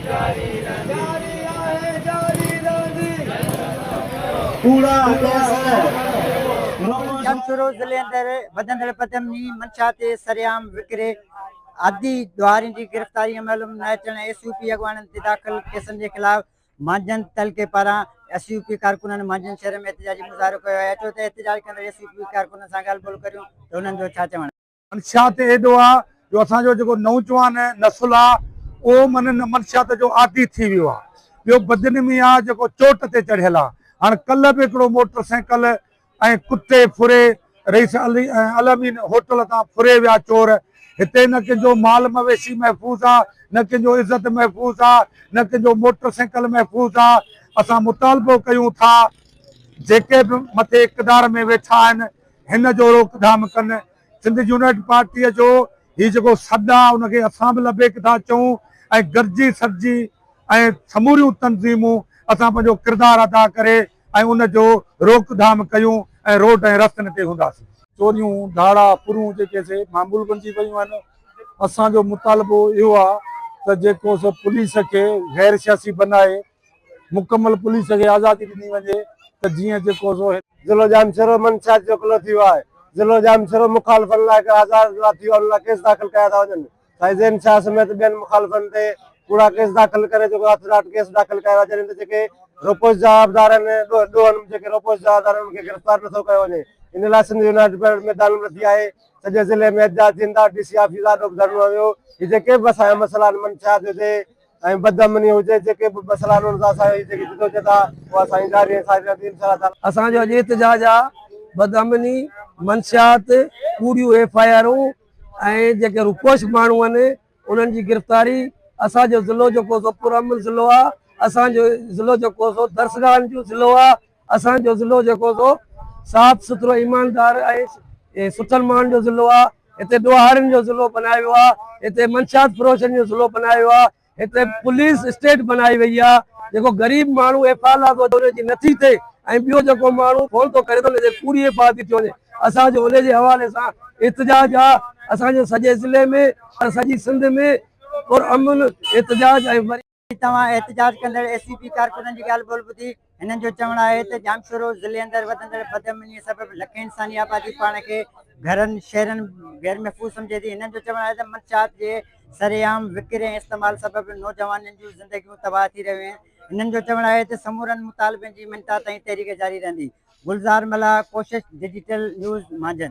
جاري آهي جاري رهندي. ڪوڙا ڪيس ڄامشورو ضلعي اندر وڌندڙ بدامني منشا تي سرعام وڪري عادي ڏوهارين جي گرفتاري عمل م نه اچڻ ۽ ايس يو پي اڳواڻن تي داخل ڪيسن جي خلاف مانجهند تعلقي پاران ايس يو پي ڪارڪنن مانجهند شهر ۾ احتجاجي مظاهرو ڪيو آهي اچو ته احتجاج ڪندڙ ايس يو پي ڪارڪنن سان ڳالهه ٻولهه ڪريون ته انهن جو ڇا چوڻ آهي. منشيات ايڏو آ جو اسان جو جيڪو نوجوان نسل آ اهو من منشيات جو عادي ٿي ويو آ ٻيو بدنمي آ جيڪو چوٽ تي چڙهيل آ هاڻ ڪلهه به هڪڙو موٽر سائيڪل ۽ ڪتي ڦري رئيس علي الامين هوٽل تان ڦري ويا چور هتي نه ڪنهن جو مال مويشي محفوظ آ نه ڪنهن جو عزت محفوظ آ نه ڪنهن جو موٽر سائيڪل محفوظ آ اسان مطالبو ڪيون ٿا جيڪي به مٿي اقتدار ۾ ويٺا آهن هن جو روڪٿام ڪن. سنڌ يونائيٽڊ پارٽيء جو هي جيڪو سڏ آ ان کي اسان به لبيڪ ٿا چئون ۽ گڏجي سڏجي ۽ سموريون تنظيمون اسان پنهنجو ڪردار ادا ڪري ۽ ان جو روڪٿام ڪيون ۽ روڊ ۽ رستن تي هونداسين. چوريون، ڌاڙا، ڦرون جيڪي سي معمول بنجي ويون آهن. اسان جو مطالبو اهو آ ته جيڪو سو پوليس کي غير سياسي بنائي مڪمل پوليس کي آزادي ڏني وڃي ته جيئن جيڪو سو. ضلعو ڄامشورو منشيات جو قلعو ٿي ويو آهي، ضلعو ڄامشورو مخالفن لاء هڪ آزاد ضلع ٿي ويو آهي، ان لاء ڪيس داخل ڪيا ٿا وڃن، سائين زين شاهه سميت ٻين مخالفن تي ڪوڙا ڪيس داخل ڪري جيڪو هٿ ڪيس داخل ڪيا ويا جڏهن ته جيڪي روپوش جوابدار آهن ڏوهن ۾ جيڪي روپوش جوابدار آهن انهن کي گرفتار نٿو ڪيو وڃي ان لاء سنڌ يونائيٽڊ پريڊ ميدان ۾ لٿي آهي سڄي ضلعي ۾ احتجاج ٿيندا ڊي سي آفيس آڏو به ڌرڻو هنيو هي جيڪي به اسان جا مسئلا آهن منشيات هجي ۽ بدامني هجي جيڪي به مسئلا آهن انهن سان اسان جي جيڪي جدوجهد آهي اها اسان جي جاري ۽ ساري رهندي انشاء الله تعالٰي. اسان جو اڄ احتجاج آ بدامني، منشيات، ڪوڙيون ايف I آرون ۽ جيڪي روپوش ماڻهو آهن انهن جي گرفتاري، اسان جو ضلعو جيڪو سو پرامن ضلعو آ، اسان جو ضلعو جيڪو سو درسگاهن جو ضلعو آ، اسان جو ضلعو جيڪو سو صاف سٿرو ايماندار ۽ سٺن ماڻهن جو ضلعو آ، هتي ڏوهارين جو ضلعو بنايو ويو آ، هتي منشيات فروشن جو ضلعو بنايو ويو آ، هتي پوليس اسٽيٽ بنائي وئي آ، جيڪو غريب ماڻهو ايف I R ٿو ان جي نٿي ٿئي ۽ ٻيو جيڪو ماڻهو فون ٿو ڪري ته ان جي ڪوڙي ايف I R ٿي ٿي وڃي، اسان جو ان جي حوالي سان احتجاج آ، اسان جو سڄي ضلعي ۾ سڄي سنڌ ۾ پرامن احتجاج ۽ وري. توهان احتجاج ڪندڙ ايس يو پي ڪارڪنن جي ڳالهه ٻولهه ٻڌي، هنن جو چوڻ آهي ته ڄامشورو ضلعي اندر وڌندڙ بدامني سبب لکين انساني آبادي پاڻ کي گهرن، شهرن غير محفوظ سمجهي ٿي، هنن جو چوڻ آهي ته منشيات جي سرعام وڪري ۽ استعمال سبب نوجوانن جون زندگيون تباهه ٿي رهيون آهن، هنن جو چوڻ آهي ته سمورن مطالبن جي مڃتا تائين تحريڪ جاري رهندي، گلزار ملاح، ڪوشش ڊجيٽل نيوز، مانجهند.